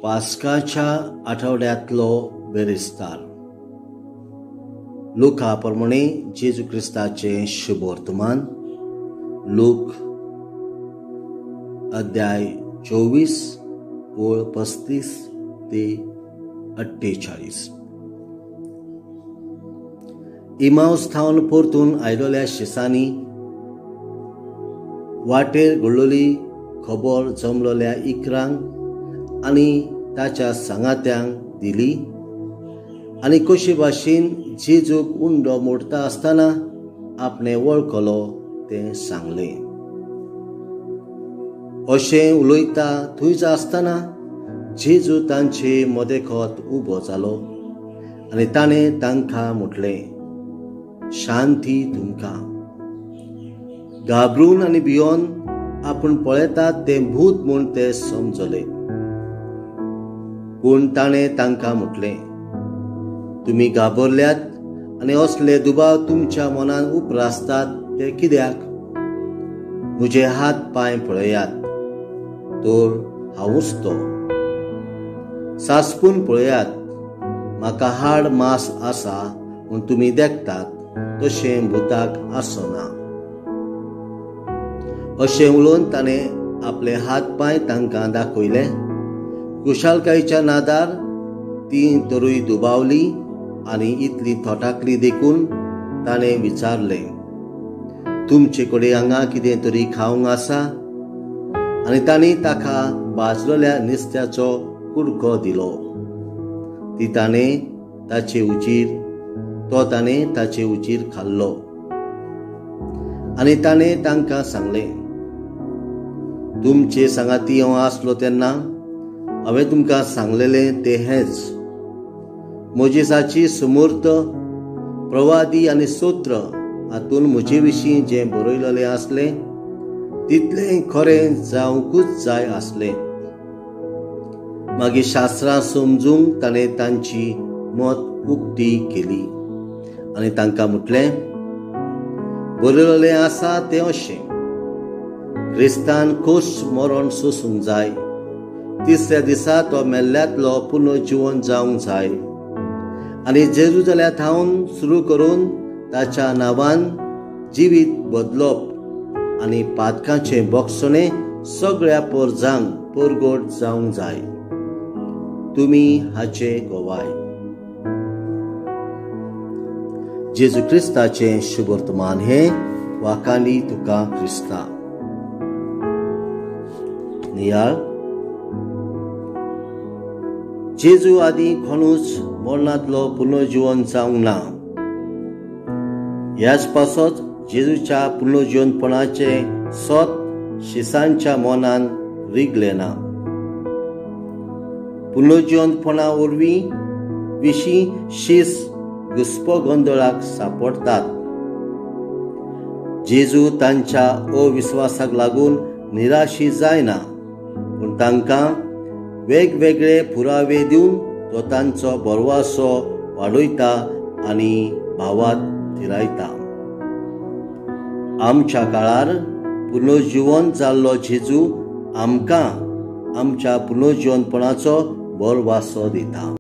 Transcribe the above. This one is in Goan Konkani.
पास्काच्या आठवड्यांतलो बेरेस्तार. लुका प्रमाणे जेजू क्रिस्ताचें शुभवर्तमान, लूक अध्याय 24 ओळ 35 ते 48. इमावस थावन परतून आयलोल्या शिसांनी वाटेर घडलोली खबर जमलोल्या इकरांक आनी ताच्या सांगात्यांक दिली आनी कशे भाशेन जेजूक उंडो मोडटा आसतना आपणें वळखलो तें सांगलें. अशें उलयता थंयच आसतना जेजू तांचे मदेखत उबो जालो आनी ताणें तांकां म्हटलें, शांती तुमकां. घाबरून आनी भियोन आपूण पळयतात तें भूत म्हूण ते समजले. पूण ताणें तांकां म्हटलें, तुमी घाबरल्यात आनी असले दुबाव तुमच्या मनान उप्रासतात ते कित्याक? म्हजे हात पांय पळयात, तर हांवूच तो. सासपून पळयात, म्हाका हाड मांस आसा म्हूण तुमी देखतात तशें भुताक आसना. अशें उलोवन ताणें आपले हात पांय तांकां दाखयले. खुशालकायेच्या नादार ती तरूय दुबावली आनी इतली थोटाकली देखून ताणें विचारलें, तुमचे कडेन हांगा कितें तरी खावंक आसा? आनी तांणी ताका भाजलेल्या नुस्त्याचो कुडको दिलो. ती ताणें ताचे उचीर तो ताणें ताचे उचीर खाल्लो. आनी ताणें तांकां सांगलें, तुमचे सांगाती हांव आसलो तेन्ना हांवें तुमकां सांगलेलें तें हेंच, मोजेसाची सुमूर्त, प्रवादी आनी सूत्र हातून म्हजे विशीं जें बरयलेलें आसलें तितलें खरें जावंकूच जाय आसलें. मागीर शास्त्रां समजूंक ताणें तांची मत उक्ती केली आनी तांकां म्हटलें, बरयलेलें आसा तें अशें, क्रिस्तान खोस मरण सोसूंक जाय, तिसऱ्या दिसा तो मेल्ल्यांतलो पुनर्जिवन जावंक जाय आनी जेरुजाल्या थावन सुरू करून ताच्या नांवान जिवीत बदलप आनी पातकांचें बोगसणें सगळ्या पोरजांक परगट जावंक जाय. तुमी हाचे गोवाय. जेजू क्रिस्ताचें शुभवर्तमान हें. वाखाणी तुका क्रिस्ता. नियाळ. जेजू आदी कोणूच मरणांतलो पुनर्जिवन जावंक ना. ह्याच पासत जेजूच्या पुनर्जिवनपणाचें सत शिसांच्या मनान रिगलें ना. पुनर्जिवनपणा वरवीं विशीं शीस घुस्पो गोंदळाक सांपडटात. जेजू तांच्या अविस्वासाक लागून निराशी जायना, पूण तांकां वेगवेगळे पुरावे दिवन तो तांचो भरवासो वाडयता आनी भावात थिरायता. आमच्या काळार पुनर्जिवन जाल्लो जेजू आमकां आमच्या पुनर्जिवनपणाचो भरवासो दिता.